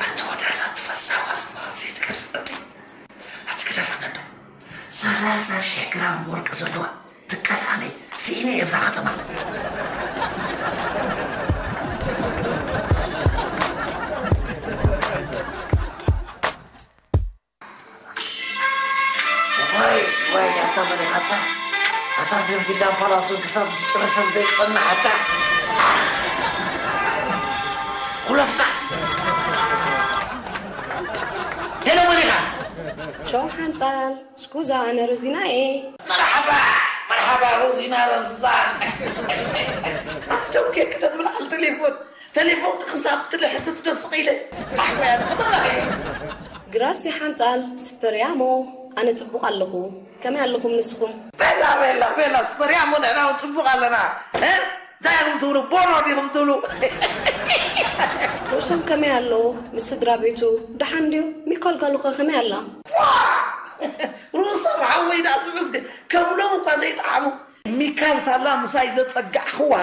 ኣቲ ወዳላ ትፈሳዋ ስማርት ዘይትከፍለኒ። ኣቲ ክደፈነ እንዶ ሰላሳ ሺሕ ግራም ወርቂ ዘለዋ ትቀላለይ ስኢነ እየ ብዛ ከተማ። ወይ ወይ ኣታ መሪኻታ ኣታ ዘንቢላን ፓላሶን ክሳብ ዝጭርሰን ዘይጸናሓታ ኩለፍካ። ሄሎ መሪኻ። ቻው ሓንጻል። ስኩዛ፣ ኣነ ሮዚና እየ። መርሓባ መርሓባ ሮዚና ረዛን። ኣቲ ደው ጌርክ ደምልዓል ቴሌፎን ቴሌፎን ክሳብ ትልሕትት ደስቕ ኢለ ኣሕመያ ተመላኺ። ግራሲ ሓንጻል ስፐርያሞ፣ ኣነ ጽቡቕ ኣለኹ። ከመይ ኣለኹም ንስኹም? ቤላ ቤላ ቤላ ስፐርያሞ፣ ንሕና እውን ጽቡቕ ኣለና። እ? እንታይ ኢኹም ትብሉ? ቦኖ ዲኹም ትብሉ? ርእሶም ከመይ ኣሎ? ምስ ስድራ ቤቱ ደሓን ድዩ? ሚኮል ጋሉኸ ከመይ ኣላ? ዋ! ርእሶም ሓወይ ደኣ ዝመስገን፣ ከም ሎም እኳ ዘይጠዓሙ። ሚካል ሳላ ምሳይ ዘጸጋዕኽዋ፣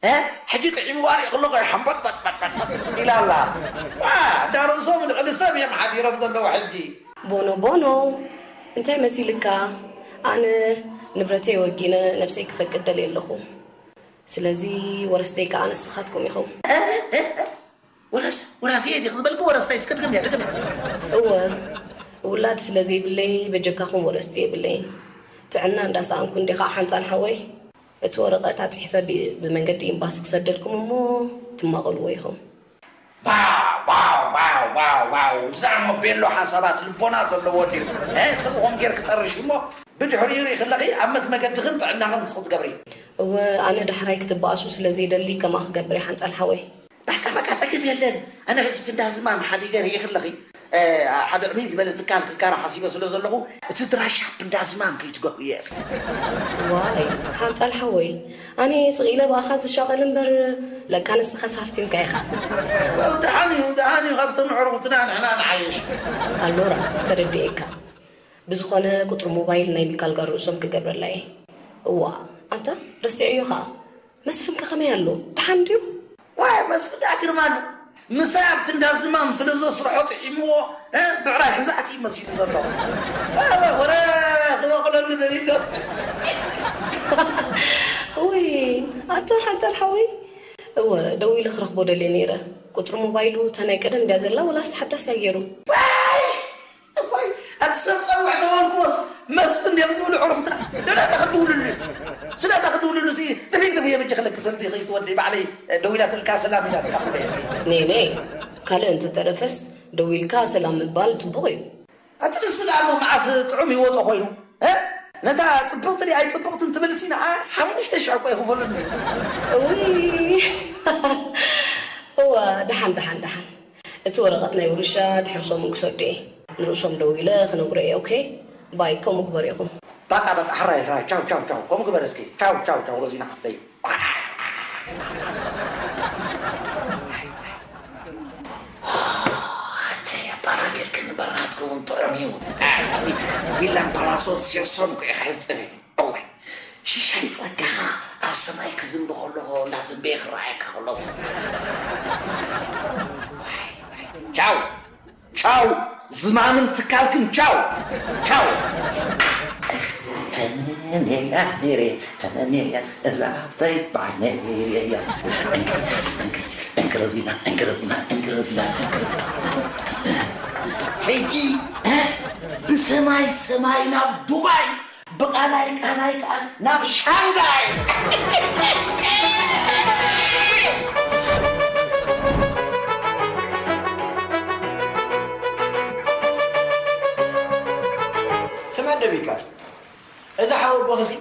እ? ሕጂ ጥዒምዋ ሪእኽሎ ቆይ ሓምበጥ በጥ በጥ በጥ በጥ ኢላ ኣላ። ዋ! እንዳ ርእሶም ልዕሊ ሰብ እዮም ሓዲሮም ዘለዉ ሕጂ። ቦኖ ቦኖ፣ እንታይ መሲልካ? ኣነ ንብረተይ ወጊነ ነብሰይ ክፈቅድ ደልየ ኣለኹ። ስለዚ ወረስተይ ከኣ ንስኻትኩም ኢኹም። እ? እ? እ? ወረስ-፣ ወራስየ ዲኺ ዝበልኪ ወረስታይ እስከ ድገምያ፣ ድገምያ። እወ፣ ውላድ ስለ ዘይብለይ በጀካኹም ወረስቲ የብለይን። ጥዕና እንዳሰኣንኩ እንዲኻ ሓንጻል ሓወይ። እቲ ወረቐት ኣጽሒፈ ብ-፣ ብመንገዲ ኤምባሲ ክሰደልኩም እሞ ትማቐልዎ ኢኹም። ዋው፣ ዋው፣ ዋው፣ ዋው፣ ዋው። እዚ ደኣ እሞ ቤሎ ሓሳባት ልቦና ዘለዎ ድዩ? እ፣ ስብኹም ጌርኪ ጠርሽ እሞ ብድሕሪኡ ሪእኺ ኣለኺ፣ ኣብ መት መገድኽን ጥዕናኽን ንስኺ ትገብሪ። እወ፣ ኣነ ዳሕራይ ክትበኣሱ ስለ ዘይደሊ ከምኣ ክገብር እየ ሓንጻል ሓወይ። በቃ፣ በቃ፣ ጸገም የለን። ኣነ ሕጂ እቲ እንዳ ዝማም ሓዲገ ርእየ ከለኺ፣ እ፣ ሓደ ዕብይ ዝበለ ትካል ክካረ ሓሲበ ስለ ዘለኹ፣ እቲ ድራሻ እንዳ ዝማም ከይትገብርዮ ኢኺ። ዋይ፣ ሓንጻል ሓወይ፣ ኣነ ስቕ ኢለ ብኣኻ ዝሻቐል እምበር፣ ለካ ንስኻስ ሃፍቲምካ ኢኻ። እ፣ ደሓን እዩ፣ ደሓን እዩ፣ ካብቶም ኣዕሩኽትና ንሕና ንዓይሽ። ኣሎራ፣ ተረዲኤካ። ብዝኾነ፣ ቁጽሪ ሞባይል ናይ ሚካል ጋር ርእሶም ክገብረላ እየ። እዋ፣ ኣንታ፣ ረሲዐዮ ኸኣ። መስፍን ከ ከመይ ኣሎ? ደሓን ድዩ? ዋይ፣ መስፍን ደኣ ግርማ ኣሎ። ምሳይ ኣብቲ እንዳ ዝማም ስለ ዘስርሖ ጥዒምዎ፣ እ፣ ብዕራይ ሕዛእቲ እዩ መሲሉ ዘሎ። እ፣ ወረ ክበቕለሉ ደሊሎ። ውይ፣ ኣታ ሓንጣል ሓወይ። እወ፣ ደዊለ ክረኽቦ ደልየ ነይረ። ቁጽሪ ሞባይሉ እታ ናይ ቀደም ድያ ዘላ ወላስ ሓዳስ እያ ገይሩ? ዋይ! እዋይ፣ ኣቲ ሰብ ጸውዕ ተበልኩዎስ፣ መስፍን ድዮም ዝብሉ ዕሩኽትና። ስለታ ክድውልሉ እዩ። ስለታ ክድውልሉ እዚ፣ ንፊት ንፊት የብጅ ክለክ ሰልዲ ኸይትወደይ ባዕለይ፣ እ፣ ደዊላትልካ ሰላም ኢላትካ ክበይ እስኪ። ኔኔ፣ ካልእ እንተተረፈስ፣ ደዊልካ ሰላም ምባል ጽቡቕ እዩ። ኣቲ ንሱ ደኣ እሞ መዓስ ጥዑም ይወጾ ኮይኑ? እ? ነታ ጽብቕቲ ድያ ኣይጽብቕትን ትብል ሲ ንዓ ሓሙሽተ ሽሕ እኮ ይኽፈሉኒ። እውይ። እወ፣ ደሓን፣ ደሓን፣ ደሓን። እቲ ወረቐት ናይ ውርሻ ድሕሪ ሰሙን ክሰዶ እየ። ንርእሶም ደዊለ ክነግሮ እየ፣ ኦኬ? ባይ፣ ከምኡ ግበሩ ኢኹም። በቃ፣ በቃ፣ ሕራይ፣ ሕራይ፣ ቻው፣ ቻው፣ ቻው። ከምኡ ግበር እስኪ። ቻው፣ ቻው፣ ቻው፣ ሮዚና ሓፍተይ። ኣንተ የባራጌር ክንበራት ክውን ጥዑም እዩ። እቲ ቪላን ፓላሶን ሴርሶን እኮ ኢኻ ዝጽሪ። እዋይ፣ ሽሻይ ጸጋኻ ኣብ ሰማይ ክዝንቢ ከሎ እንዳዝንበየ ክረኣየካ ከሎስ። ቻው፣ ቻው፣ ዝማምን ትካልክን ቻው ቻው። ተመንያ ነይረ፣ ተመንያ እዛ ሃብተይ ባዕነይ ነይረያ። እንክረዚና፣ እንክረዚና፣ እንክረዚና፣ እንክረዚና። ሕጂ ብሰማይ ሰማይ ናብ ዱባይ፣ ብቓላይ ቃላይ ከዓ ናብ ሻንጋይ። ስምዕ ደቢካ፣ እዚ ሓወቦኽሲ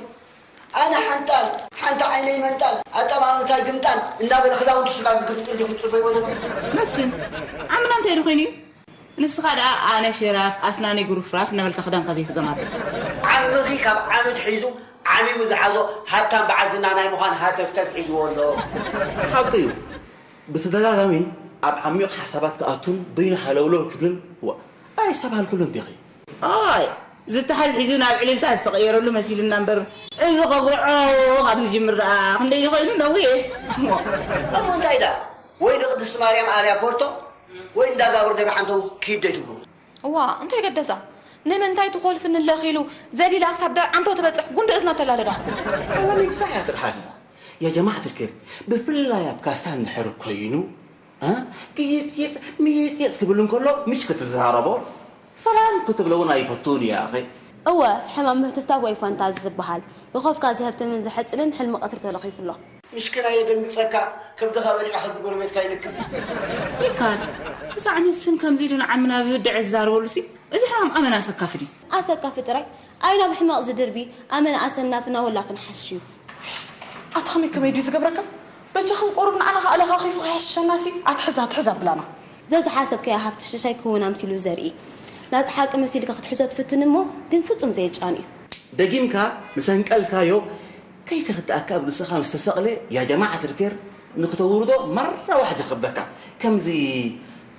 ኣነ ሓንጣል፣ ሓንቲ ዓይነይ መንጣል፣ ኣጠማምታይ ግምጣል እንዳበለ ክዳውንቱ ስጋብ ዝግምጥል ዲኹም ጽበይዎ ዘለኹም? መስፍን፣ ዓምና እንታይ ዶ ኮይኑ እዩ? ንስኻ ደኣ ኣነ ሽራፍ፣ ኣስናኒ ጉርፍራፍ እናበልካ ክዳንካ ዘይትገማጥል። ዓምኺ ካብ ዓመት ሒዙ ዓሚሙ ዝሓዞ ሃብታም በዓል ዝና ናይ ምዃን ሃተፍተፍ ሒዝዎ ኣሎ። ሓቂ እዩ። ብተደጋጋሚ ኣብ ዓሚቕ ሓሳባት ክኣቱን በይኑ ሃለውለው ክብልን ዋ፣ ኣይሰብሃልኩሉን ዲኺ? ኣይ፣ ዝተሓዝሒዙ ናብ ዕልልታ ዝተቐየረሉ መሲልና እምበር፣ እዚ ከጉርዖ ካብ ዝጅምር ደኣ ክንደይ ኮይኑ ነዊሕ። እሞ እንታይ ደኣ? ወይ ንቅድስቲ ማርያም ኣርያ ፖርቶ ወይ እንዳ ጋብር ደብረ ዓንተው ኪድ ዘይትብሉ? እዋ፣ እንታይ ገደሳ? ንምንታይ ትኾልፍኒ ኣለኺ ኢሉ ዘሊላ ክሳብ ደብረ ዓንተው ትበጽሕ ጉንዲ እዝና ተላለዳ። ኣላ ሚክሳሕ እያ ትርሓስ። ያ ጀማዓት ልክር፣ ብፍላይ ኣብ ካሳ እንድሕር ኮይኑ፣ እ? ግይጽይጽ ምይጽይጽ ክብል እንከሎ ምሽ ክትዝሃረቦ፣ ሰላም ክትብሎ እውን ኣይፈቱን እያ ኣኸ። እወ፣ ሕማም ምህትፍታብ ወይ ፋንታዚ ዝበሃል፣ ብኾፍካ ዝህብትምን ዘሕጽልን ሕልሚ ቀትሪ ተለኺፉ ኣሎ። ምሽክና የደንግጸካ፣ ከብድኻ በሊዕኻ ብጎረቤትካ ይልክም። ይካል፣ ክሳዕ መስፍን ከምዚ ኢሉ ንዓምና ብብድዐ ዝዛረበሉ ሲ፣ እዚ ሕማም ኣመና ኣሰካፊ ድዩ? ኣሰካፊ ጥራይ፣ ኣይ ናብ ሕመቕ ዝድርቢ፣ ኣመና ኣሰናፍና ወላፍን ሓሽዩ። ኣታ ከመይ ከመይ ድዩ ዝገብረካ? በጃኽን ቁሩብ ንዓና ከኣ ለኻኺፉ ከይሕሽሸና ሲ፣ ኣትሕዝ ኣትሕዝ ኣብላና። ዘዝሓሰብካዮ ሃብቲ ሽሻይ ክውን ኣምሲሉ ዘርኢ። ናብቲ ሓቂ መሲልካ ክትሕዞ ትፍትን እሞ፣ ግን ፍጹም ዘየጫን እዩ። ደጊምካ ምሰንቀልካዮ ከይተፍትኣካ ኣብ ርእስኻ ምስ ተሰቕለ፣ ያ ጀማዓት ልኬር ንክተውርዶ መራ ዋሕዲ ክብደካ። ከምዚ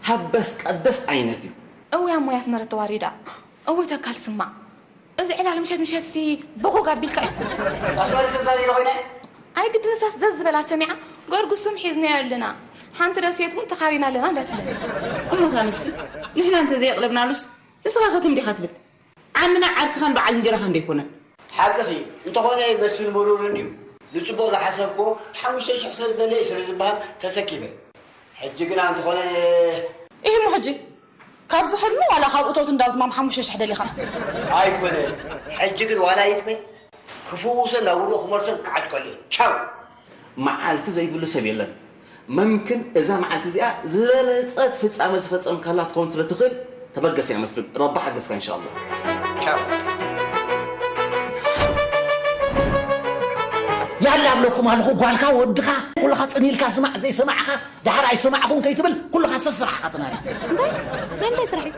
ሃበስ ቀደስ ዓይነት እዩ። እውይ ኣሞ ያስመረት ተዋሪዳ። እውይ ተካል ስማዕ። እዚ ዕላል ምሸት ምሸት ሲ በጎግ ኣቢልካ እዩ። ኣስመረት እዛ ዜሮ ኮይነ? ኣይ ግድንሳስ ዘዝ ዝበላ ሰሚዓ ገርጉሱም ሒዝናዮ ኣለና። ሓንቲ ደሴት እውን ተኻሪና ኣለና እንዳትብል። እሞ እታ ምስል ንሕና እንተዘየቕለብናሉስ ንስኻ ከትም ዲኻ ትብል? ዓምና ዓርክኻን በዓል እንጀራኻን ዶ ኣይኮነን? ሓቅኺ፣ እንተኾነ መስፍን ምሩርን እዩ። ንጽቡቕ ዝሓሰብክዎ ሓሙሽተ ሽሕ ስለ ዝደለየ ስለ ዝበሃል ተሰኪፈ። ሕጂ ግና እንተኾነ ኢሂ እሞ ሕጂ ካብዚ ሕልሚ ዋላ ካብ እቶት እንዳዝማም ሓሙሽተ ሽሕ ደሊኻ? ኣይኮነን። ሕጂ ግን ዋላ ይጥፈ ክፍውሰን ናብ ውልኡ ክመልሶን ክዓጥቀሉ እየ። ቻው። መዓልቲ ዘይብሉ ሰብ የለን። መምክን እዛ መዓልቲ እዚኣ ዝበለጸት ፍጻመ ዝፈጸምካላ ትኸውን ስለ ትኽእል ተበገስ እያ መስፍን። ረቢ ሓገዝካ ኢንሻኣላህ። ቻው። ያላ ኣብለኩም ኣለኹ ጓልካ ወድኻ ኩልኻ ጽን ኢልካ ስማዕ ዘይሰማዕኻ ደሓር ኣይሰማዕኹን ከይትብል ኩልኻ ሰስራሕኻ ትናዲ። እንታይ? ናይ ምንታይ ስራሕ እዩ?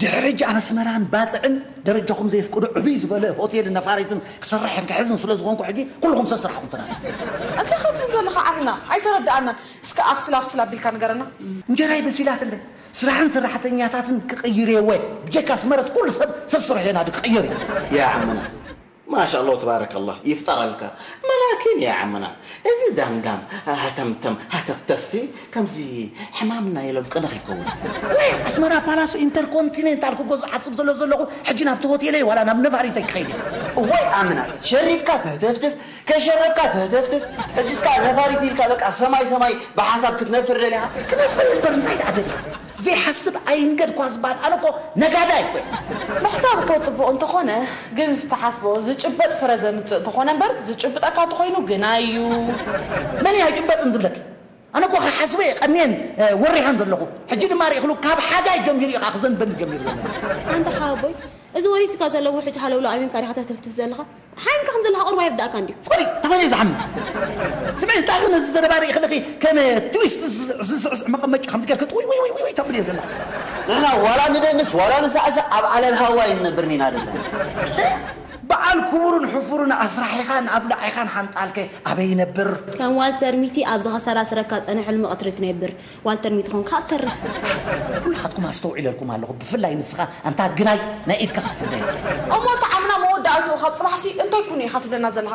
ድሕሪ ሕጂ ኣብ ኣስመራን ባጽዕን ደረጃኹም ዘየፍቅዶ ዕብይ ዝበለ ሆቴልን ነፋሪትን ክሰርሕን ክሕዝን ስለ ዝኾንኩ ሕጂ ኩልኹም ሰስራሕኹም ትናዲ። እንታይ ክትብል ዘለኻ ዓምና? ኣይተረድኣናን። እስከ ኣብስል ኣብስል ኣቢልካ ንገረና። እንጀራይ በሲላትለ ስራሕን ሰራሕተኛታትን ክቕይር እየ ወ ብጀካ ኣስመረት ኩሉ ሰብ ሰስርሑ የናዲ ክቕይር እዩ። ያ ዓምና ማሻ ኣላህ ተባረከ ኣላህ ይፍጠረልካ። መላኪን ያ ዓምና እዚ ዳምዳም ሃተምተም ሃተፍተፍሲ ከምዚ ሕማምና የለብቅንኽ ይከውን። ወይ ኣስመራ ፓላሶ ኢንተርኮንቲኔንታል ክገዝእ ሓስብ ስለ ዘለኹ ሕጂ ናብቲ ሆቴለይ ዋላ ናብ ነፋሪተይ ክኸይድ እየ። እዋይ ኣምናስ ሸሪብካ ተህተፍትፍ ከይሸረብካ ተህተፍትፍ። ሕጂ እስካ ነፋሪት ኢልካ በቃ ሰማይ ሰማይ ብሓሳብ ክትነፍር ደሊኻ? ክነፍር እምበር እንታይ ደኣ ደሊኻ? ዘይሓስብ ኣይንገድ እኳ ዝበሃል ኣነ እኮ ነጋዳይ እኮ እየ። ምሕሳብ እኮ ጽቡቕ እንተኾነ ግን እቲ ትሓስቦ ዝጭበጥ ፍረ ዘምጽእ እንተኾነ እምበር ዝጭብጠካ እንተኾይኑ ግናይ እዩ። መን እያ ኣይጭበጥን ዝብለኪ? ኣነ እኮ ክሓስቦ እየ ቀንየን ወሪሐን ዘለኹ። ሕጂ ድማ ርኢኽሉ ካብ ሓጋይ ጀሚሩ እዩ ከዓ ክዘንበኒ ጀሚሩ ዘሎ። ኣንታ ሓወቦይ፣ እዚ ወሪስካ ዘሎ ውሕጅ ሃለውሎ ኣሚንካ ዲኻ ተተፍትፍ ዘለኻ? ሓሚምካ ከም ዘለኻ ቁሩብ ኣይርዳእካን ድዩ? ወይ ተመን እየ ዝሓምም። ስምዒ እንታይ ነዚ ዘረባ ርኢኽልኺ ከም ትዊስት ዝስዕስዕ መቐመጫ ከምዚ ጌርክ ጥውይ ውይ ውይ ውይ ተብል እየ ዘለኻ። ንሕና ዋላ ንደንስ ዋላ ንሳዕስዕ ኣብ ዓለል ሃዋ ኣይንነብርን ኢና ዘለና። በዓል ክቡርን ሕፉርን ኣስራሒኻን ኣብላዒኻን ሓንጣልከ ኣበይ ይነብር? ከም ዋልተር ሚቲ ኣብዚ ከሰራስረካ ጸንሕ ሕልሚ ቀትሪ ትነብር። ዋልተር ሚቲ ኾንካ ኣብ ተርፍ። ኩልኻትኩም ኣስተውዒለልኩም ኣለኹ፣ ብፍላይ ንስኻ ኣንታ ግናይ ናይ ኢድካ ክትፍደይ። እሞ እቲ ዓምና መወዳእትኡ ካብ ጽባሕሲ እንታይ ኩኑ ኢኻ ትብለና ዘለኻ?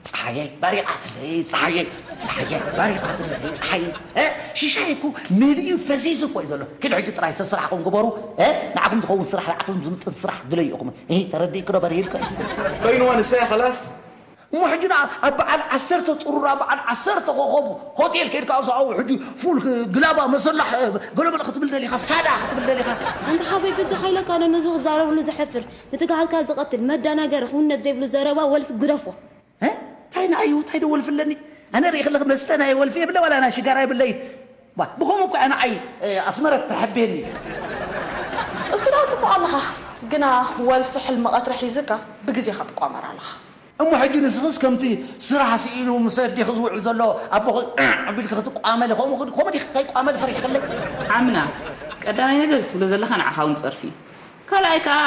ጸሓየይ ባሪቓትለይ፣ ጸሓየይ፣ ጸሓየይ ባሪቓትለይ፣ ጸሓየይ፣ እ? ሽሻይ እኮ መሊኡ ፈሲሱ እኮ እዩ ዘሎ። ኪዱ ሕጂ ጥራይ ሰብ ስራሕኩም ግበሩ። እ? ንዓኹም ዝኸውን ስራሕ፣ ንዓኹም ዝምጥን ስራሕ ድለዩ ኢኹም። እ? ተረዲእኩ ዶ በርሂልከ? ኮይንዋ ንሳ እያ ኸላስ። እሞ ሕጂ ንዓ ኣብ በዓል ዓሰርተ ጥሩራ፣ በዓል ዓሰርተ ኮኸብ ሆቴል ከይድካ፣ ኣብኡ ሕጂ ፉል ግላባ፣ መሰላሕ፣ ገለመለ ክትብል ደሊኻ፣ ሳዳ ክትብል ደሊኻ። ኣንታ ሓወይ፣ በጃኻ ኢለካ ኣሎ፣ ነዚ ክዛረብሉ ዘሕፍር፣ ንትግሃልካ ዝቐትል፣ መዳናገሪ፣ ክውነት ዘይብሉ ዘረባ ወልፊ ግደፎ። እ? እንታይ ንዓይ እንታይ ደወልፊ ኣለኒ? ኣነ ርኢ ከለኺ መስተ ናይ ወልፊ የብለ ዋላ ናይ ሽጋራ የብለይ። ባ፣ ብኸምኡ እኮ እያ ንዓይ፣ እ፣ ኣስመረት ተሕቤኒ። እሱ ደኣ ጽቡቕ ኣለኻ፣ ግና ወልፊ ሕልሚ ቀትሪ ሒዝካ ብግዜኻ ትቋመር ኣለኻ። እሞ ሕጂ ንስኽስ ከምቲ ስራሕ ስኢኑ ምስ ኣዴኺ ዝውዕል ዘሎ ኣቦኺ፣ እ፣ ኣቢልኪ ክትቋመሊ፣ ከምኡ ኽድ-፣ ከምኡ ዲኺ ከይቋመል ፈሪሕክለይ? ዓምና፣ ቀዳማይ ነገር ትብሎ ዘለኻ ንዓኻ እውን ጸርፊ እዩ። ካልኣይ ከኣ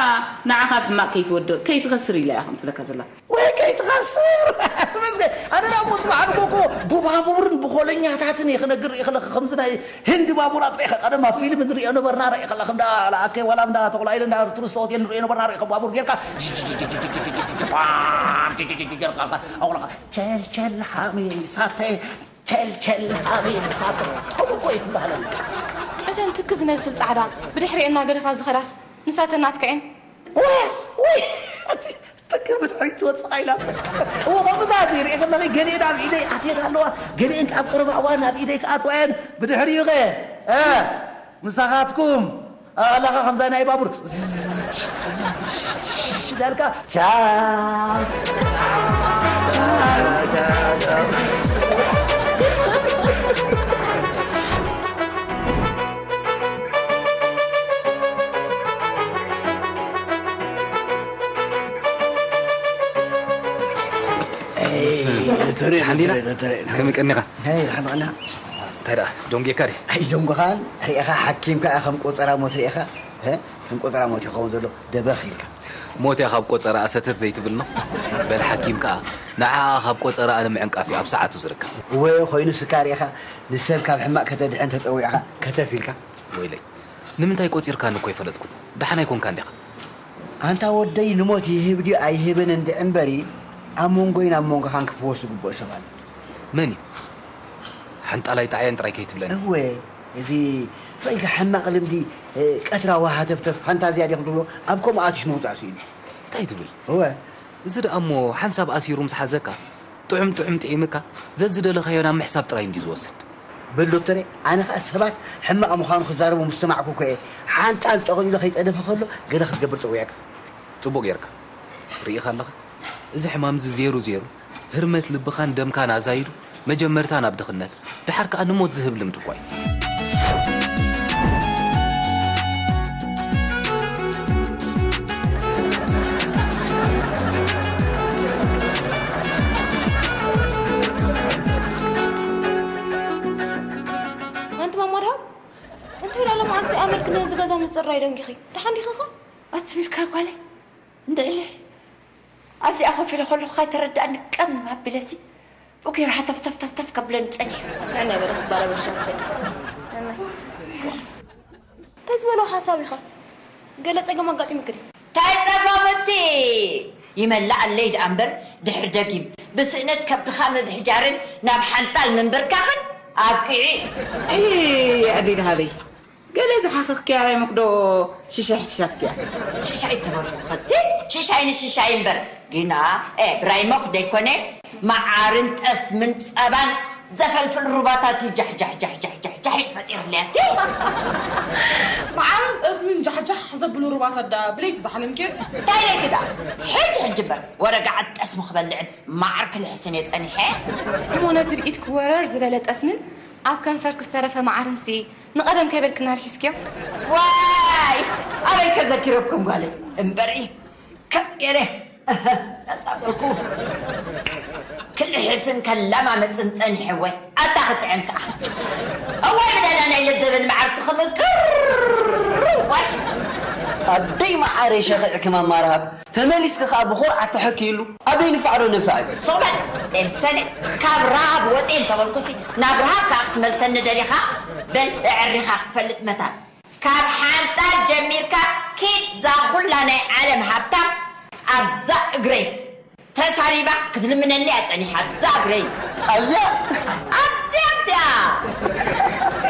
ንዓኻ ኣብ ሕማቕ ከይትወድቕ፣ ከይትኸስር ኢላ እያ ከምትብለካ ዘላ። ወይ ከይትኸስር! ኣነ ደኣ እሞ ጽባሕ ንግሆ እኮ ብባቡርን ብኾለኛታትን እየ ክነግር እየ ከለኺ፣ ከምዚ ናይ ህንዲ ባቡራት ርኢኸ ቀደም ኣብ ፊልም ንርእዮ ነበርና፣ ርእ ከለኺ እንዳ ለኣከ ዋላ እንዳ ተቑላኢለ እንዳ ቱሪስት ሆቴል ንርእዮ ነበርና፣ ርኢኸ ባቡር ጌርካ ጌርካ ኣቑልኻ ቸልቸል ሓሚሳተ ቸልቸል ሓሚሳተ ከምኡ እኮ እዩ ክበሃለና። እተን ትክ ዝመስል ጻዕዳ ብድሕሪኤን እናገደፋ ዝኸዳስ ንሳተን ናትክዐን። ወይ ወይ፣ እቲ ትክር ብድሕሪት ትወጽእ ኢላ። እዎ፣ ከምኡታት እዩ። ርኤ ከለኺ፣ ገሊኤን ኣብ ኢደይ ኣትየን ኣለዋ፣ ገሊኤን ኣብ ቀረባ እዋን ኣብ ኢደይ ክኣትዋ እየን። ብድሕሪኡ ኸ፣ እ፣ ምሳኻትኩም፣ ኣላኻ ከምዛ ናይ ባቡር፣ ዳልካ፣ ቻው። ዶክተር፣ ሓንዲና? ዶክተር፣ ከመይ ቀኒኻ? ሄይ፣ ሓንቐና። እንታይ ደኣ፣ ደንጌካ ድየ? ኣይደንጎኻን፣ ርኢኻ ሓኪም ከኣ ከም ቆጸራ ሞት ርኢኻ፣ እ? ከም ቆጸራ ሞት ይኸውን ዘሎ፣ ደበኽ ኢልካ። ሞት እያ ካብ ቆጸራኣ ሰተት ዘይትብልና? በል ሓኪም ከኣ፣ ንዓኣ ካብ ቆጸራኣ ንምዕንቃፍ እዩ ኣብ ሰዓቱ ዝርከብ። እወ፣ ኮይኑ ስካ ርኢኻ፣ ንሰብ ካብ ሕማቕ ከተድሕን ተጸዊዕኻ፣ ከተፍ ኢልካ። ወይለይ፣ ንምንታይ ቆጺርካኒ እኮ ኣይፈለጥኩን። ደሓን ኣይኮንካን ዲኻ? ኣንታ ወደይ፣ ንሞት ይህብ ድዩ ኣይህብን እንድዒ እምበሪ፣ ኣብ መንጎይን ኣብ መንጎኻን ክፍወስ ዝግብኦ ሰብ ኣሎ። መን እዩ? ሓንጣላይ ጣዕያን ጥራይ ከይትብለኒ። እወ፣ እዚ ስቕ ኢልካ ሕማቕ ልምዲ፣ እ፣ ቀትራዊ ሃተፍተፍ ፋንታዝያ ዲኹም ትብሎ፣ ኣብ ከምኡ ኣትዩስ ምውጻእ ስኢኑ። እንታይ ትብል? እወ። እዚ ደኣ እሞ ሓንሳብ ኣሲሩ ምስ ሓዘካ፣ ጥዑም ጥዑም ጥዒምካ፣ ዘዝደለኻዮ ናብ ምሕሳብ ጥራይ እንድዩ ዝወስድ። በል ዶክተረ፣ ኣነ ኸኣ ሰባት ሕማቕ ምዃኑ ክዛረቡ ምስ ሰማዕኩ እኮ እየ፣ ሓንጣል ጠቕሊሉ ከይጸደፈ ከሎ ገለ ክትገብር ጸዊዕካ። ጽቡቕ ጌርካ። ርኢኻ ኣለኻ? እዚ ሕማም እዚ ዜሩ ዜሩ፣ ህርመት ልብኻን ደምካን ኣዛይዱ፣ መጀመርታ ናብ ድኽነት፣ ደሓር ከኣ ንሞት ዝህብ ልምዲ እኳ እዩ። ኣንቲ ማማ ድሃብ፣ እንታይ ኢላ ሎማዓንቲ ኣመልክ ነዚ ገዛ ምጽራይ ደንጊኺ? ደሓን ዲኺ ኸ? ኣትብልካ ጓለይ? እንድዒ ኣብዚኣ ኮፍ ኢለ ከለኹ ካይተረድኣኒ ቀም ኣቢለሲ ብኡ ገይሩ ሃተፍተፍተፍተፍ ከብለኒ ጸኒሑ። ንዕና በለ ትባላ በሻ ስተይ። እንታይ ዝበሎ ሓሳብ ኢኻ? ገለ ጸገም ኣጋጢሙኪ ድዩ? ታይ ጸገምቲ? ይመላኣለይ ደኣ እምበር ድሕሪ ደጊም ብስእነት ከብትኻ ምብሕጃርን ናብ ሓንጣል ምንብርካኽን ኣብቂዑ እዩ። ኣይ ኣደይ ደሃበይ፣ ገለ ዝሓኸኽክያ ራይሞክ ዶ ሽሻይ ሕፊሻትክያ? ሽሻይ ተበልኩ ኸቲ ሽሻይ ንሽሻይ እምበር ግና፣ እ፣ ብራይሞክ ደይኮነ መዓርን ጠስምን ጸባን ዘፈልፍል ሩባታት እዩ ጃሕ ጃሕ ጃሕ ጃሕ ጃሕ ጃሕ ኢሉ ፈጢሩለይ ኣቲ። መዓርን ጠስምን ጃሕጃሕ ዘብሉ ሩባታት ደኣ ብለይቲ ዝሓለምክየን? እንታይ ለይቲ ደኣ? ሕጂ ሕጂ እምበር ወረጋዓት ጠስሚ ክበልዕን መዓር ክልሕስን እየ ጸኒሐ። እሞ ነቲ ብኢድኪ ወረር ዝበለ ጠስምን ኣብ ከንፈርኪ ዝተረፈ መዓርንሲ ንቐደም ከይበልክና ልሒስክዮ? ዋይ! ኣበይ ከዘኪረኩም ጓለይ? እምበሪ ከም ገይረ እናበልኩ ክልሕስን ከላማመፅን ፀኒሐ። ወይ ኣታ ክትዕን ከዓ። እዋይ ምዳዳ ናይ ለብዘበን መዓርሲ ክምቅር። ዋይ! ኣደይ መዓረይ ሸኺዕኪ ማማ ረሃብ። ተመሊስኪ ከኣ ብኹርዓት ተሐክይሉ። ኣበይ ንፋዕ ዶ ንፋዕ እዩ? ሱቕ በል ጤል ሰነ። ካብ ረሃብ ወፂኤ እንተበልኩሲ ናብ ረሃብ ከኣ ክትመልሰኒ ደሊኻ? በል ኣዕሪኻ ክትፈልጥ መታን። ካብ ሓንጣል ጀሚርካ ኪድ ዛ ኩላ ናይ ዓለም ሃብታም ኣብዛ እግረይ ተሳሪባ ክትልምነኒ እያ ጸኒሓ። ኣብዛ እግረይ። ኣብዚኣ? ኣብዚኣ፣ ኣብዚኣ።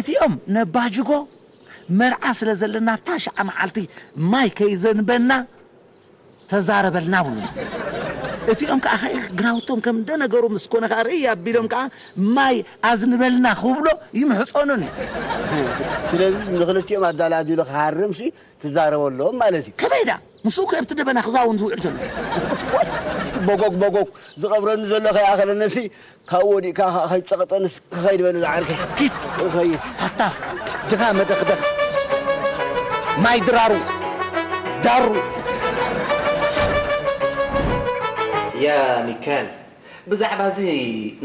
እቲኦም ነባጅጎ መርዓ ስለ ዘለና ታሽዓ መዓልቲ ማይ ከይዘንበና ተዛረበልና ብሉና። እቲኦም ከዓ ኸ ግራውቶም ከም እንደነገሩ ምስ ኮነ ከዓ ርእይ ኣቢሎም ከዓ ማይ ኣዝንበልና ክብሎ ይምሕፀኑን። ስለዚ ንክልቲኦም ኣዳላዲሉ ክሃርምሲ ትዛረበሎም ማለት እዩ። ከመይ ዳ? ምስኡ ከብቲ ደበና ክዛውን ዝውዕል ዘሎ። ቦጎግ ቦጎግ ዝቐብረኒ ዘሎ ከይኣኸለነሲ ካብ ወዲእካ ከይፀቕጠንስ ክኸይድ በል ዝዓርከይ። ኪድ ክኸይድ። ታታፍ ድኻ መደኽደኽ ማይ ድራሩ ዳሩ። ያ ሚካል፣ ብዛዕባ እዚ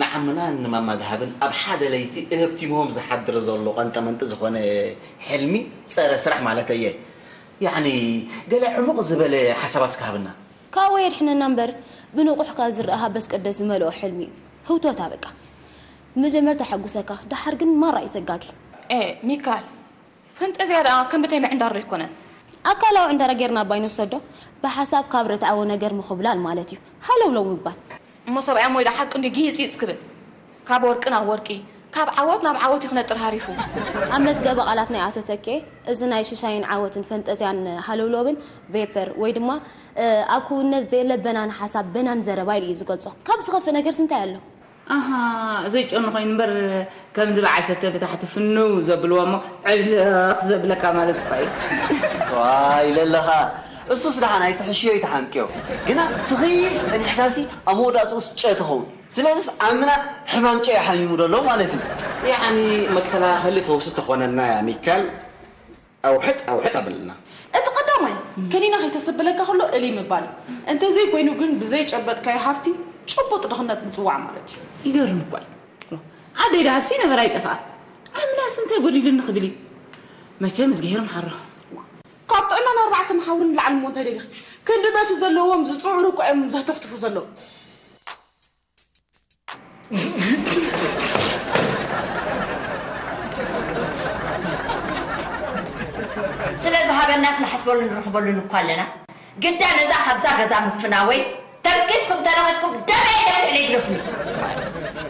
ንዓምናን ንማማ ድሃብን ኣብ ሓደ ለይቲ እህብቲምዎም ዝሓድር ዘሎ ቀንጠመንጢ ዝኾነ ሕልሚ ጸረ ስራሕ ማለት እየ። ያዕኒ ገለ ዕሙቕ ዝበለ ሓሳባት እስከ ሃብና። ካብኡ የድሕነና እምበር ብንቑሕ ካብ ዝረኣ ሃበስ ቅደስ ዝመልኦ ሕልሚ እዩ። ህውቶታ በቃ። መጀመርታ የሐጉሰካ፣ ደሓር ግን ማራ እዩ ዘጋጊ። ኤ ሚካል፣ ፈንጠዝያ ደኣ ከም ብተይ ምዕንዳር ዶ ኣይኮነን? ኣካላዊ ዕንደራ ጌርና እባ ኣይንውሰዶ፣ ብሓሳብ ካብ ርትዓዊ ነገር ምኹብላል ማለት እዩ። ሃለውለው ምባል። እሞ ሰብኣይ ኣሞይ ደኣ ሓቂ እንድዩ ጊይጽይጽ ክብል። ካብ ወርቂ ናብ ወርቂ፣ ካብ ዓወት ናብ ዓወት እዩ ክነጥር ሃሪፉ። ኣብ መዝገበ ቃላት ናይ ኣቶ ተኬ፣ እዚ ናይ ሽሻይን ዓወትን ፈንጠዝያን ሃለውለውብን ቬፐር ወይ ድማ ኣብ ክውንነት ዘየለ በናን ሓሳብ በናን ዘረባ ኢሉ እዩ ዝገልጾ። ካብ ዝኸፍእ ነገርስ እንታይ ኣሎ? ኣሃ ዘይጨኑ ኮይኑ እምበር ከምዚ በዓል ሰተ ብታሕቲ ፍንው ዘብልዎ እሞ ዕብልኽ ዘብለካ ማለት እኳ እዩ። ዋይ ለለኻ እሱስ ደሓን ኣይትሕሽዮ ኣይትሓምቅዮ ግና ትኽይፍ ጸኒሕካሲ ኣብ መወዳእትኡስ ጨ ትኸውን ስለዚስ ዓምና ሕማም ጨ ሓሚሙ ደሎ ማለት እዩ። ያዕኒ መከላኸሊ ፈውሲ ተኾነና ያ ሚካል ኣውሕጥ ኣውሕጥ ኣበልና። እቲ ቀዳማይ ከኒና ከይተሰበለካ ከሎ እልይ ምባል እዩ። እንተዘይኮይኑ ግን ብዘይጨበጥካዮ ሃፍቲ ጭቡጥ ድኽነት ምጽዋዕ ማለት እዩ። ይገርም እኳ እዩ። ኣደይ ደሃብሲ ነበራ ይጠፍኣ። ኣምላስ እንታይ ጎዲሉኒ ክብል እዩ። መቸም እዝግሄር መሓሮ። ካብ ጥዕናን ኣርባዕተ መሓውርን ንላዕሊ እሞ እንታይ ደሊኺ? ክንዲ በቲ ዘለዎም ዝጽዕሩ እኮ እዮም ዘህተፍትፉ ዘለዉ። ስለ ዝሃበናስ ንሓስበሉ ንረኽበሉ እኳ ኣለና። ግዳ ነዛ ካብዛ ገዛ ምፍናወይ ተንኪፍኩም ተረኺፍኩም ደመይ ለብልዕለይ ግረፉኒ።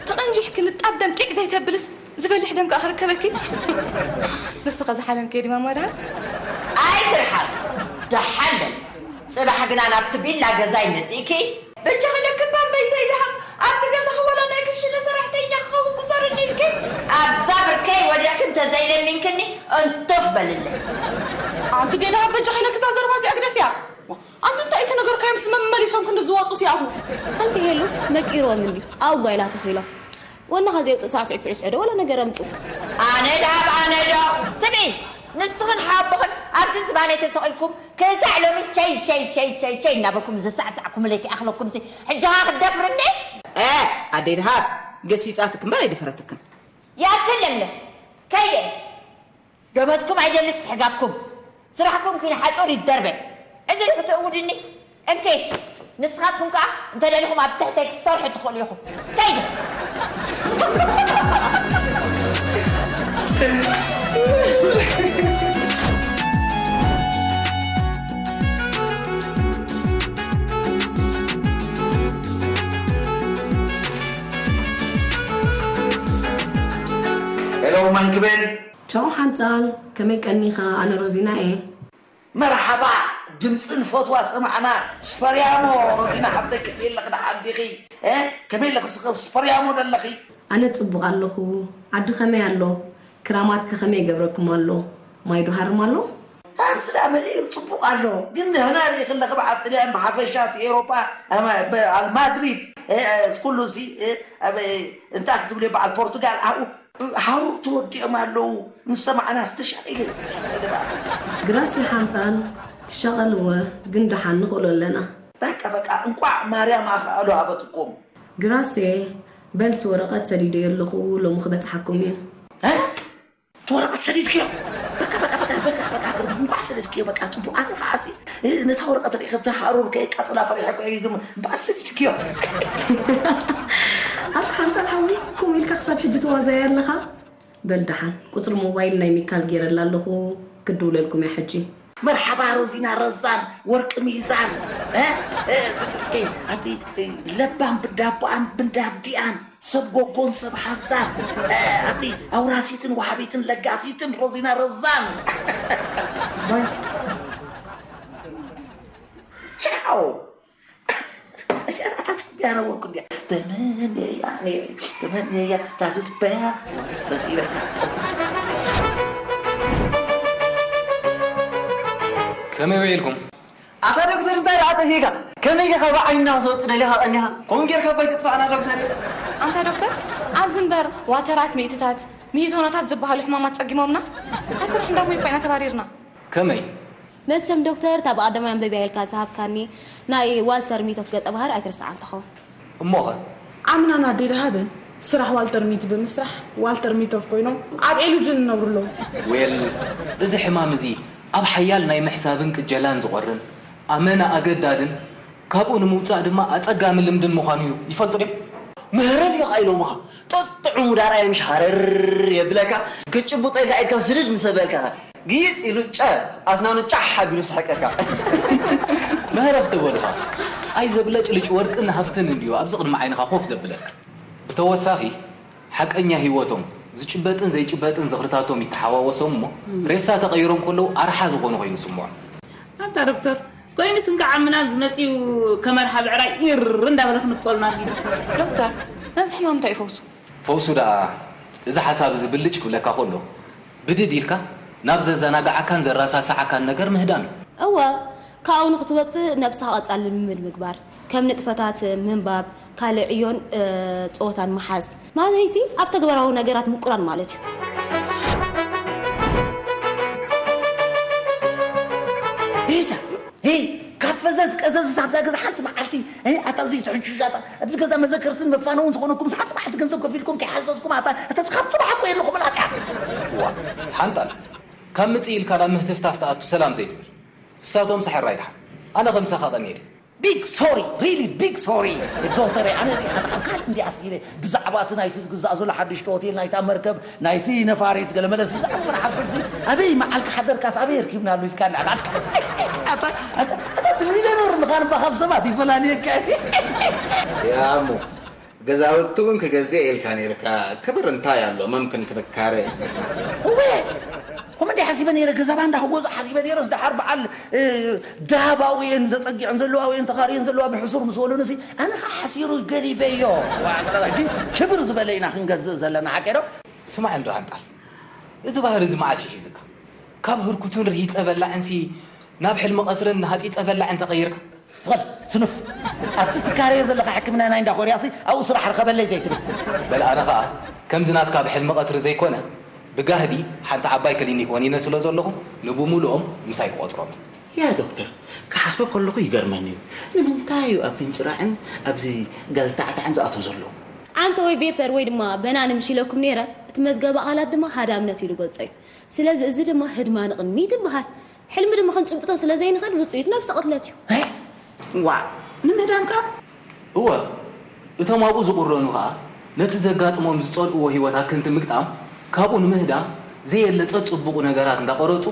ተቐንጂሕኪ ንጣብ ደም ቂቅ ዘይተብልስ ዝበልሕ ደም ከኣ ክርከበኪ። ንስኻ ዝሓለምክዮ ድማማ ደኣ። ኣይትርሓስ ደሓን በል። ጽባሕ ግና ናብቲ ቢላ ገዛይ መጺእኪ በጃኺ ለክባን በይተይ ደሃብ ኣብቲ ገዛኺ ወላ ናይ ክሽነ ሰራሕተኛ ክኸውን ግዘርኒ ኢልኪ ኣብዛ ብርከይ ወዲቕኪ እንተዘይለሚንክኒ እንቱፍ በልለይ። ኣንቲ ዴ ደሃብ በጃኺ ነክዛ ዘረባ እዚኣ ግደፍያ። ኣንቲ እንታይ እቲ ነገርካዮምስ መመሊሶም ክንዲ ዝወፁ ሲኣቱ። ኣንቲ ሄሉ መቂርዎም እንዲ ኣብኡ ጓይላ ተኺሎም ወናኻ ዘየውፅእ ሳዕስዒት ስዕስዕ ዶ ወላ ነገር ኣምፅኡ። ኣነ ደሃብ ኣነ ዶ ስምዒ ንስኽን ሓቦኽን ኣብዚ ዝባነይ ተሰቒልኩም ክሳዕ ሎሚ ቸይ ቸይ ቸይ ቸይ ቸይ እናበልኩም ዝሳዕሳዕኩምለይ ከይኣኽለኩምሲ ሕጂ ኸኣ ክትደፍርኒ? እ ኣደይ ደሃብ ገሲጻትኪ እምበር ኣይደፈረትክን። ያክል ለምለም ከይደ ደሞዝኩም ኣይደሊ ትሕጋግኩም ስራሕኩም ኪን ሓጹር ይደርበ እዚ ዲኺ ትእውድኒ እንኪ ንስኻትኩም ከኣ እንተ ደሊኹም ኣብ ትሕተይ ክትሰርሑ ትኽእሉ ኢኹም ከይደ ሄሎ ማን ክብል ቻው ሓንጻል ከመይ ቀኒኻ ኣነ ሮዚና እየ መርሓባ ድምጺ ንፈትዋ ሰማዕና ስፐርያሞ ሮዚና ሓብተይ ከመይ ኣለኺ ደሓን ዲኺ ከመይ ኣለኺ ስፐርያሞ ደለኺ ኣነ ጽቡቕ ኣለኹ ዓዲ ከመይ ኣሎ ክራማት ከ ከመይ ይገብረኩም ኣሎ ማይ ዶ ሃርም ኣሎ ኣብዚ ደኣ መሊኡ ጽቡቕ ኣሎ ግን ንህና ርኢ ከለኺ በዓል ጥልያን ብሓፈሻ እቲ ኤውሮጳ ኣልማድሪድ ኩሉ እዚ እንታይ ክትብልዮ በዓል ፖርቱጋል ኣብኡ ሃሩር ተወዲኦም ኣለዉ ምስ ሰማዕና ዝተሻቒለ ግራሲ ሓንጻል ትሻቐልወ ግን ደሓን ንኽእሎ ኣለና በቃ በቃ እንቋዕ ማርያም ኣኽኣሉ ሃበትኩም ግራሴ በል እቲ ወረቐት ሰዲደዮ ኣለኹ ሎሚ ክበጽሓኩም እዩ እቲ ወረቐት ሰዲድክዮ በቃ በቃ በቃ በቃ በቃ እንቋዕ ሰደድክዮ በቃ ጽቡቕ ኣነ ከዓሲ ነታ ወረቐት ርኢ ከብቲ ሃሩር ከየቃጽላ ፈሪሐ እኮ እየ ግን እምበኣር ሰዲድክዮ ኣቲ ሓንጻል ሓወይ ከምኡ ኢልካ ክሳብ ሕጂ ትዋዘያ ኣለኻ በል ደሓን ቁጽሪ ሞባይል ናይ ሚካል ገይረላ ኣለኹ ክድውለልኩም እያ ሕጂ መርሓባ ሮዚና ረዛን ወርቂ ሚዛን ኣቲ ለባም ብንዳቦኣን ብንዳዲኣን ሰብ ጎጎን ሰብ ሓዛን ኣቲ ኣውራሲትን ወሃቢትን ለጋሲትን ሮዚና ረዛን ቻው። እዚኣ ኣታ ጽብያ ነበርኩ እንዲያ። ተመነያ፣ ተመነያ፣ ታዝጽበያ። ረኺበያ። ከመይ ውዒልኩም? ኣታ ዶክተር እንታይ ደኣ ጠፊእካ? ከመይ ጌርካ ብዓይንና ክትወጽእ ደሊኻ ቀኒኻ? ከምኡ ጌርካ እባ ኣይትጥፋእና ዶክተር። ኣንታ ዶክተር፣ ኣብዚ እምበር ዋተራት ሚእትታት፣ ሚእቶኖታት ዝበሃሉ ሕማማት ጸጊሞምና። ካብ ስራሕ እንዳሞ እኳ ኢና ተባሪርና። ከመይ? መቸም ዶክተር፣ እታ ብቐዳማይ ኣንብብያ ኢልካ ዝሃብካኒ ናይ ዋልተር ሚት ኦፍ ገጸ ባህሪ ኣይትርስዓን ትኸውን። እሞኸ? ዓምናን ኣደይ ደሃብን ስራሕ ዋልተር ሚት ብምስራሕ ዋልተር ሚት ኦፍ ኮይኖም ኣብ ኤሉጅን ይነብሩ ኣለዉ። ዌል፣ እዚ ሕማም እዚ ኣብ ሓያል ናይ ምሕሳብን ቅጀላን ዝቖርን፣ ኣመና ኣገዳድን፣ ካብኡ ንምውጻእ ድማ ኣጸጋሚ ልምድን ምዃኑ እዩ። ይፈልጡ ድዮም? ምህረፍ እዩ ኢሎምኻ። ጥጥዑሙ ዳርያ ምሽ ሃረር የብለካ። ክትጭብጦ ኢልካ ኢድካ ስድድ ምስ ኣበልካ፣ ግይጽ ኢሉ ጨ ኣስናኑ ጫሕ ኣቢሉ ስሕቀካ። ምህረፍ ተበልኻ። ኣይ ዘብለጭልጭ ወርቅን ሃብትን እንድዩ ኣብዚ ቅድሚ ዓይንኻ ኮፍ ዘብለካ። ብተወሳኺ፣ ሓቀኛ ህይወቶም፣ ዝጭበጥን ዘይጭበጥን ዝኽርታቶም ይተሓዋወሶም እሞ፣ ሬሳ ተቐይሮም ከለዉ ኣርሓ ዝኾኑ ኮይኑ ስምዖም። ኣንታ ዶክተር፣ ኮይኑስ እንካዕ ኣብ ምናብ ዝመጽኡ ከም ኣርሓ ብዕራይ ኢር እንዳበለ ክንቀሉና ኪዱ። ዶክተር፣ ነዚ ሕማም እንታይ እዩ ፈውሱ? ፈውሱ ደኣ፣ እዚ ሓሳብ እዚ ብልጭ ክብለካ ከሎ፣ ብድድ ኢልካ ናብ ዘዘናግዓካን ዘረሳስዓካን ነገር ምህዳም እዩ። እወ፣ ካብኡ ንኽትወጽእ ነብስኻ ቀጻሊ ልምምድ ምግባር፣ ከም ንጥፈታት ምንባብ፣ ካልእ ዕዮን፣ እ፣ ጸወታን ምሓዝ። ማለተይሲ፣ ኣብ ተግባራዊ ነገራት ምቁራን ማለት እዩ። ሄታ፣ ሄይ፣ ካብ ፈዘዝ ቀዘዝስ ኣብዛ ገዛ ሓንቲ መዓልቲ፣ እ፣ ኣታ እዚ ትሕንሹሻታ፣ ኣብዚ ገዛ መዘከርትን መፋነውን ዝኾነኩምስ ሓንቲ መዓልቲ ገንዘብ ከፊልኩም ከይሓዘዝኩም፣ ኣታ፣ ኣታ፣ ካብ ጽባሕ እኮ የለኹምን ኣትያ። ዋ፣ ሓንጣል፣ ካብ ምጽእ ኢልካ ናብ ምህትፍታፍ ትኣቱ ሰላም ዘይትብል። እሳቶም ሰሐራይ ደሓን። ኣነ ከምሳኻ ቀኒኤ ድየ? ቢግ ሶሪ፣ ሪሊ ቢግ ሶሪ። ዶክተረይ፣ ኣነ እዚ ሓንቲ ካብ ካልእ እንድየ ኣስጊረ። ብዛዕባ እቲ ናይቲ ዝግዛእ ዘሎ ሓድሽቲ ሆቴል፣ ናይታ መርከብ፣ ናይቲ ነፋሪት ገለ መለስ ብዛዕባ ውን ሓሰብሲ፣ ኣበይ መዓልቲ ሓደርካስ ኣበይ ኣርኪብናሉ ኢልካ ንዕላትካ። ኣታ፣ ኣታ፣ ኣታ፣ እዚ ሚልዮነር ምዃን እባ ካብ ሰባት ይፈላልየካ። ያሙ፣ ገዛውቲ እውን ክገዝእ ኢልካ ነይርካ። ክብር እንታይ ኣሎ? መምክን ክንካረ። እወ፣ ከምኡ እንደ ሓሲበ ነይረ፣ ገዛ ባንዳ ክገዝእ ሓሲበ ነይረስ፣ ደሓር በዓል፣ እ፣ ደሃባውየን ተጸጊዐን ዘለዋ ወየን ተኻርየን ዘለዋ ብሕሱር ምስ በሉንሲ፣ ኣነ ኸዓ ሓሲሩ ገዲፈዮ። ዋ፣ ሕጂ ክብር ዝበለ ኢና ክንገዝእ ዘለና፣ ሓቀይ ዶ? ስማዕ እንዶ ሓንጣል፣ እዚ ባህሪ እዚ መዓስ እዩ ሒዝካ? ካብ ህርኩትን ርሂጸ በላዕንሲ ናብ ሕልሚ ቀትርን ሃጺጸ በላዕን ተቐይርካ? ዝበል ስኑፍ። ኣብቲ ትካረዮ ዘለኻ ሕክምና ናይ እንዳ ኮርያሲ ኣብኡ ስራሕ ርኸበለይ ዘይትብል። በል ኣነ ኸኣ ከምዚ ናትካ ብሕልሚ ቀትሪ ዘይኮነ ብጋህዲ ሓንቲ ዓባይ ክሊኒክ ወኒነ ስለ ዘለኹ ንብሙሉኦም ምሳይ ክቖጽሮም እዩ። ያ ዶክተር፣ ክሓስቦ ከለኹ ይገርመኒ እዩ። ንምንታይ እዩ ኣብ ፍንጭራዕን ኣብዚ ገልታዕታዕን ዝኣትዎ ዘሎ? ዓንተ ወይ ቬፐር ወይ ድማ በናኒ ምሽ ኢለኩም ነይረ፣ እቲ መዝገበ ቃላት ድማ ሃዳምነት ኢሉ ገልጾ እዩ። ስለዚ እዚ ድማ ህድማ ንቕድሚት ይበሃል። ሕልሚ ድማ ክንጭብጦ ስለ ዘይንኽእል ውጽኢቱ ነብሰ ቅትለት እዩ። ዋ፣ ንምህዳም ከኣ? እወ፣ እቶም ኣብኡ ዝቑረኑ ከኣ ነቲ ዘጋጥሞም ዝጸልእዎ ህይወት ኣክንቲ ምግጣም፣ ካብኡ ንምህዳም ዘየለ ጸጽቡቑ ነገራት እንዳቐረጹ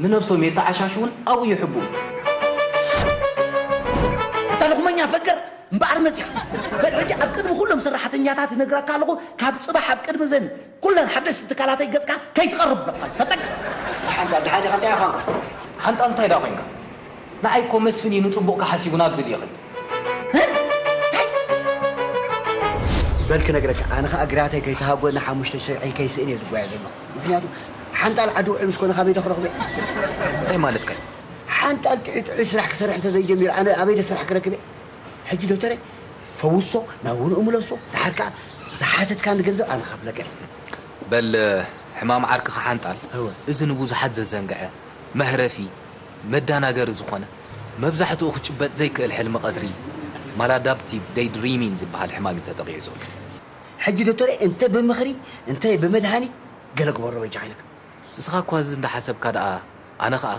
ንነብሶም የተዓሻሽውን ኣብኡ ይሕብኡ። ኣታ ልኽመኛ ፈገር እምበኣር መጺኻ። በል ሕጂ ኣብ ቅድሚ ኩሎም ሰራሕተኛታት ይነግረካ ኣለኹ፣ ካብ ጽባሕ ኣብ ቅድሚ ዘን ኩለን ሓደስቲ ትካላተይ ገጽካ ከይትቐርብ ብለካ። ተጠቅ ሓንጣል ደሓን ኢኻ እንታይ ኢኻ? ሓንጣል እንታይ ደኣ ኮይንካ? ንዓይ እኮ መስፍን እዩ ንጽቡቕካ ሓሲቡ ናብዚ ልኢኽኒ። በል ክነግረካ፣ ኣነ ኸኣ ግራተይ ከይተሃጎ ንሓሙሽተ ሽርሒ ከይስእን እየ ዝጓየ ዘለኹ። ምኽንያቱ ሓንጣል ዓዲ ውዕል ምስ ኮነ ካበይ ዶ ክረኽቦ እየ? እንታይ ማለትካ እዩ? ሓንጣል ጥዑይ ጥዑይ ስራሕ ክሰርሕ እንተዘይጀሚሩ ኣነ ኣበይ ዶ ስራሕ ክረክብ እየ? ሕጂ ዶክተረይ፣ ፈውሶ፣ ናብ ውንኡ ምለሶ፣ ድሓር ከኣ ዝሓተትካኒ ገንዘብ ኣነ ክኸፍለካ እየ። በል፣ ሕማም ዓርክኻ ሓንጣል፣ እወ። እዚ ንብዙሓት ዘዘንግዐ፣ መህረፊ፣ መዳናገሪ ዝኾነ፣ መብዛሕትኡ ክጭበጥ ዘይክእል ሕልሚ ቀትሪ፣ ማላዳፕቲቭ ደይ ድሪሚን ዝበሃል ሕማም እዩ ተጠቒዑ ዘሎ። ሕጂ ዶክተረይ፣ እንተ ብምኽሪ፣ እንተ ብመድሃኒት፣ ገለ ግበሮ በጃኻ ኢለካ። እስኻ እኳ እዚ እንዳሓሰብካ ደኣ፣ ኣነ ኸኣ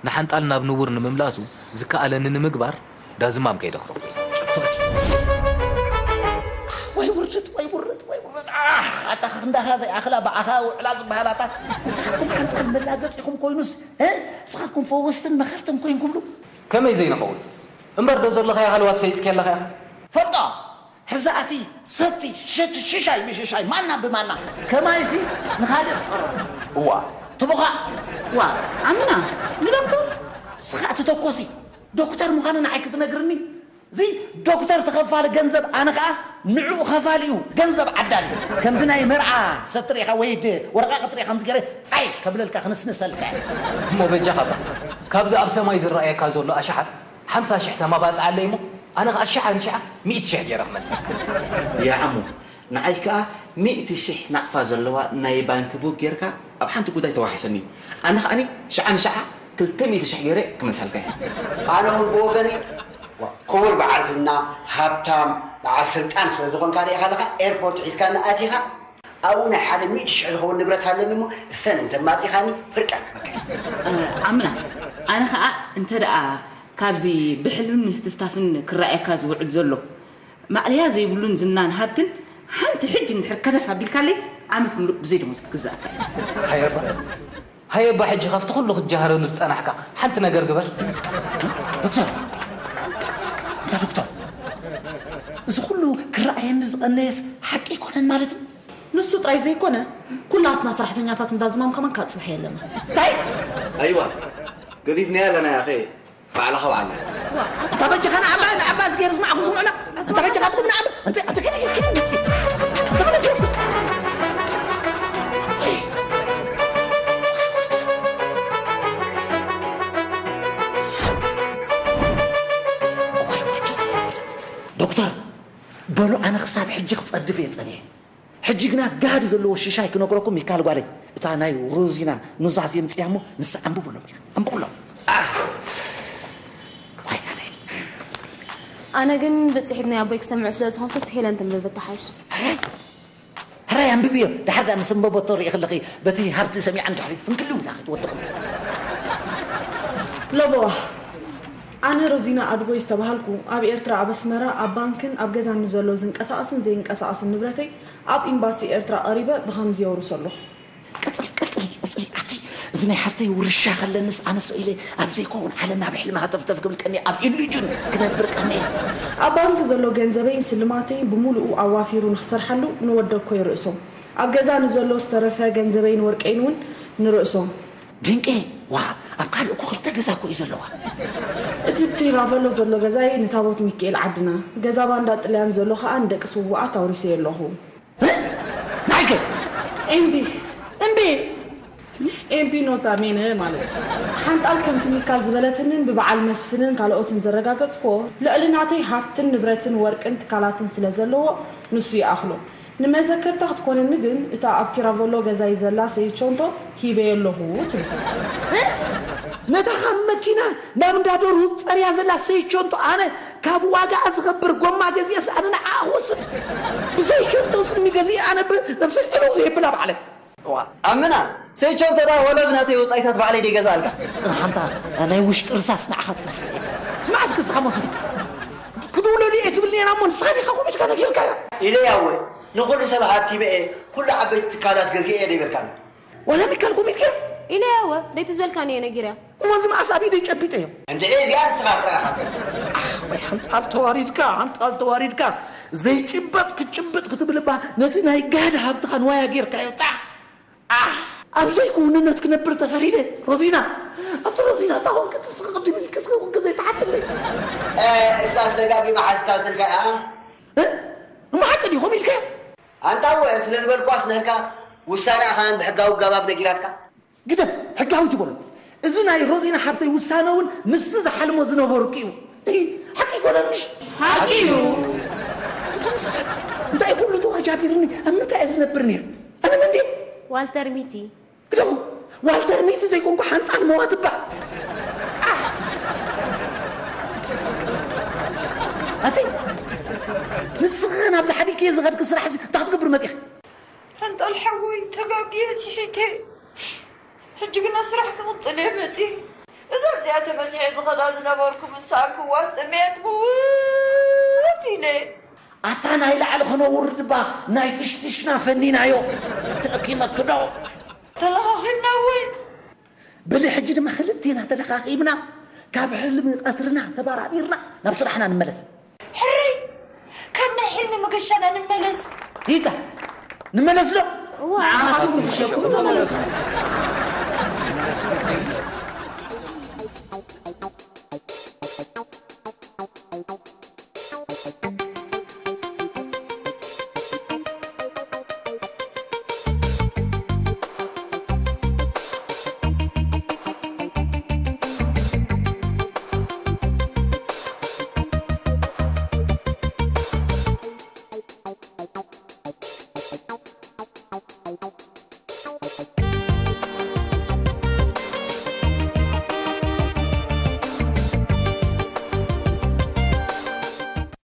ንሓንጣል ናብ ንቡር ንምምላሱ ዝከኣለኒ ንምግባር ዳዝማም ከይደ ክረኽቦ። ወይ ውርደት፣ ወይ ውርደት፣ ወይ ውርደት። ኣህ፣ ኣታ ክንዳኻ ዘይኣኽላ ብዓኻ ውዕላ ዝበሃል ኣታ። ንስኻትኩም ሓንጣል መላገጺኹም ኮይኑስ፣ እ? ንስኻትኩም ፈወስትን መኸርትን ኮይንኩምሉ። ከመይ ዘይንኸውን? እምበር ዶ ዘለኻዮ ሃለዋት ፈሊጥኪ ኣለኻ ኢኻ? ፈልጦ! ሕዚ ኣቲ ሰቲ ሸቲ ሽሻይ ምሽሻይ ማና ብማና ከማይሲ ንኻልእ ፍጠሮ። እዋ። ትቦኻ! ዋ ዓምና ንዶክተር ስኻ ትተኮሲ ዶክተር ምዃኑ ንዓይ ክትነግርኒ? እዚ ዶክተር ተኸፋሊ ገንዘብ ኣነ ኸኣ ንዕኡ ኸፋሊ እዩ ገንዘብ ዓዳሊ። ከምዚ ናይ መርዓ ሰትር ኢኻ ወይ ድ ወረቓቕቲ ርኢኻ ከምዚ ገይረ ፋይ ከብለልካ ክንስንሰልካ እየ። እሞ በጃኻ እባ ካብዚ ኣብ ሰማይ ዝረኣየካ ዘሎ ኣሽሓት ሓምሳ ሽሕ ተማባጽዓለይ እሞ ኣነ ኸኣ ሽዓ ንሽዓ ሚእቲ ሽሕ ገይረ ክመልሰልካ። ያ ዓሙ፣ ንዓይ ከኣ ሚእቲ ሽሕ ናቕፋ ዘለዋ ናይ ባንኪ ቡክ ጌርካ ኣብ ሓንቲ ጉዳይ ተዋሕሰኒ እዩ። ኣነ ከኣኒ ሽዓ ንሽዓ ክልተ ሚእቲ ሽሕ ገይረ ክመልሰልካ እየ። ኣነ እውን ብወገነይ ክቡር በዓል ዝና፣ ሃብታም፣ በዓል ስልጣን ስለ ዝኾንካ ርኢኻ ኣለኻ ኤርፖርት ሒዝካኒ ኣቲኻ ኣብኡ ናይ ሓደ ሚእቲ ሽሕ ዝኸውን ንብረት ኣለኒ እሞ እሰን እንተማጺኻኒ ፍርቂ ኣርክበካ እየ። ኣምና ኣነ ኸኣ እንተ ደኣ ካብዚ ብሕልምን ህትፍታፍን ክረኣየካ ዝውዕል ዘሎ ማእለያ ዘይብሉን ዝናን ሃብትን ሓንቲ ሕጂ እንድሕር ከተፍ ኣቢልካለይ ዓመት ምሉእ ብዘይ ደሞዝ ክግዝኣካ እዩ። ሃየባ ሃየባ ሕጂ ካብቲ ኩሉ ክትጀሃረሉ ዝጸናሕካ ሓንቲ ነገር ግበር። ዶክተር፣ እንታ ዶክተር፣ እዚ ኩሉ ክረኣየኒ ዝቐነየስ ሓቂ ኣይኮነን ማለት እዩ? ንሱ ጥራይ ዘይኮነ ኩላትና ሰራሕተኛታት እንዳ ዝማም ከማን ካብ ጽባሕ የለና። እንታይ? ኣይዋ፣ ገዲፍናያ ኣለና ያኸ ባዕልኻ ባዕሉ። እንታ በጃኻ ንዓባ ንዓባ ዝገይር ዝማዕኩ ዝምዕና እንታ በጃኻ ትኩም ንዓባ እንተ እንተ ከደ ይከደ እንተ ተመለስ። ዶክተር በሉ ኣነ ክሳብ ሕጂ ክጸድፍ እየ ጸኒሐ። ሕጂ ግና ጋህዲ ዘለዎ ሽሻይ ክነግረኩም ይከኣል ጓለይ። እታ ናይ ሮዚና ኑዛዜ ምጽያ እሞ ንሳ ኣንብቡሎም ኢኻ። ኣንብቡሎም። ኣህ! ዋይ ኣነ። ኣነ ግን ብጽሒት ናይ ኣቦይ ክሰምዕ ስለ ዝኾንኩስ ሄለን ተንብብ ትሓሽ። ሕራይ፣ ሕራይ ኣንብብዮ። ድሓር ዳ ምስ ኣንበበቶ ርኢ ከለኺ በቲ ሃብቲ ሰሚዓ ንድሕሪት ፍንክልው ኢላ ክትወድቕ። ለበዋ፣ ኣነ ሮዚና ኣድጎይ ዝተባሃልኩ ኣብ ኤርትራ ኣብ ኣስመራ ኣብ ባንክን ኣብ ገዛን ንዘሎ ዝንቀሳቐስን ዘይንቀሳቐስን ንብረተይ ኣብ ኢምባሲ ኤርትራ ቀሪበ ብኸምዚ የውርሶ ኣለኹ። ቀጽሊ፣ ቀጽሊ፣ ቀጽሊ። ኣቲ፣ እዚ ናይ ሓፍተይ ውርሻ ከለንስ ኣነ ስኢለ ኣብ ዘይከውን ዓለም ኣብ ሕልሚ ሃተፍተፍ ክብል ቀኒ ኣብ ኢሉጅን ክነብር ቀኒ። ኣብ ባንክ ዘሎ ገንዘበይን ስልማተይን ብምሉኡ ኣዋፊሩ ንኽሰርሓሉ ንወደኮይ ርእሶም። ኣብ ገዛ ንዘሎ ዝተረፈ ገንዘበይን ወርቀይን እውን ንርእሶም። ድንቂ! ዋ፣ ኣብ ካልእ እኮ ክልተ ገዛ እኮ እዩ ዘለዋ። እቲ ብቲ ራቨሎ ዘሎ ገዛይ ንታቦት ሚካኤል ዓድና፣ ገዛ ባንዳ ጥልያን ዘሎ ኸኣ ንደቂ ስውኣት ኣውሪሰዮ ኣለኹ። እ? ናይከ? ኤምቢ። እምቢ! ኤምቢ ኖታ ሜነ ማለት ሓንጣል ከምቲ ሚካል ዝበለትንን ብበዓል መስፍንን ካልኦትን ዘረጋገጽኩዎ ልዕሊ ናተይ ሃፍትን ንብረትን ወርቅን ትካላትን ስለ ዘለዎ ንሱ ይኣኽሎ። ንመዘከርታ ክትኮነኒ ግን እታ ኣብ ቲራቮሎ ገዛይ ዘላ ሰይቾንቶ ሂበዮ ኣለኹ ትብል። እ? ነታ ካብ መኪና ናብ እንዳ ደርሁ ጸርያ ዘላ ሰይቾንቶ ኣነ ካብ ዋጋኣ ዝኸብር ጎማ ገዚኤስ ኣነ ንዓኣ ክወስድ? ብሰይቾንቶ ስሚ ገዚኤ ኣነ ብ-፣ ነብሰይ ዕሉግ ዝህብላ ባዕለይ። እዋ፣ ኣምና፣ ሰይቾንቶ ደኣ ወላ ብናተይ ወጻኢታት ባዕለይ ደይገዝኣልካ። ጽናሕ ኣንታ ናይ ውሽጢ ርሳስ ንዓኻ ጽናሕ። ስማዕ እስኪ እስኻ ሞስዱ። ክድውለሉ እየ ትብልኒ እየ እሞ ንስኻ ዲኻ ኮሚትካ ነጊርካያ? ኢለያ እወ፣ ንኹሉ ሰብ ሃብቲመ እየ፣ ኩሉ ዓበይቲ ትካላት ገዚኤ እየ ደይበልካኒ። ዋላ ሚካል ኮሚትካ? ኢለያ እወ፣ ደይትዝበልካኒ እየ ነጊርያ። እሞ እዚ መኣስ ኣብ ኢደይ ጨቢጠዮ? እንድዒ እዚኣ ንስኻ ጥራይ ኢኻ ትፈልጣ። ኣሕ፣ ወይ ሓንጣል ተዋሪድካ፣ ሓንጣል ተዋሪድካ። ዘይጭበጥ ክትጭብጥ ክትብል እባ ነቲ ናይ ጋድ ሃብትኻ ንዋያ ጌርካዮ። ጣዕ! ኣሕ! ኣብ ዘይክውንነት ክነብር ተፈሪደ። ሮዚና! ኣቲ ሮዚና፣ እታ ኾንክ ትስኺ ቅድም ኢልክ እስኪ ኾንክ ዘይትሓትለይ። እ፣ እሳስ ደጋጊማ ሓቲታትልካ እያ። እ? እሞ ሓቂ ድዩ ከምኡ ኢልካዮ? ኣንታ እወ፣ ስለ ዝበልኳስ ንህልካ ውሳነኣ ከማን ብሕጋዊ ኣገባብ ነጊራትካ። ግደፍ፣ ሕጋዊ ትበሎ። እዚ ናይ ሮዚና ሓብተይ ውሳነ እውን ምስቲ ዝሓልሞ ዝነበርኩ እዩ። እሂ፣ ሓቂ ኣይኮነን ምሽ? ሓቂ እዩ። እዞም ሰባት እንታይ ኩሉ ተዋጃቢሩኒ፣ ኣብ ምንታይ እየ ዝነብር ነይሩ? ኣነ መን ድየ? ዋልተር ሚቲ። ግደፉ፣ ዋልተር ሚቲ ዘይኮንኩ ሓንጣል መዋትባ። ኣቲ፣ ንስኺ ናብዚ ሓዲግክዮ ዝኸድኪ ስራሕ እዚ እንታይ ክትገብሪ መፂኺ? ሓንጣል ሓወይ፣ ተጋግየ ስሒተ። ሕጂ ግና ስራሕ ክቕጽል እየ መጺእ። እዛ እዚኣ ተመሲሐ ዝኸዳ ዝነበርኩ ምስ ሰኣንክዋስ ጥሜት ምውት ኢለ። ኣታ ናይ ላዕሊ ክነውርድ እባ ናይ ትሽትሽና ፈኒናዮ። ተእኪመኪ ዶ? ተለኻኺምና ወይ? በሊ ሕጂ ድማ ክልቴና ተለኻኺምና ካብ ሕልሚ ቀትርና ተባራቢርና ናብ ስራሕና ንመለስ። ሕረይ፣ ካብ ናይ ሕልሚ መገሻና ንመለስ። ይታ ንመለስ ዶ?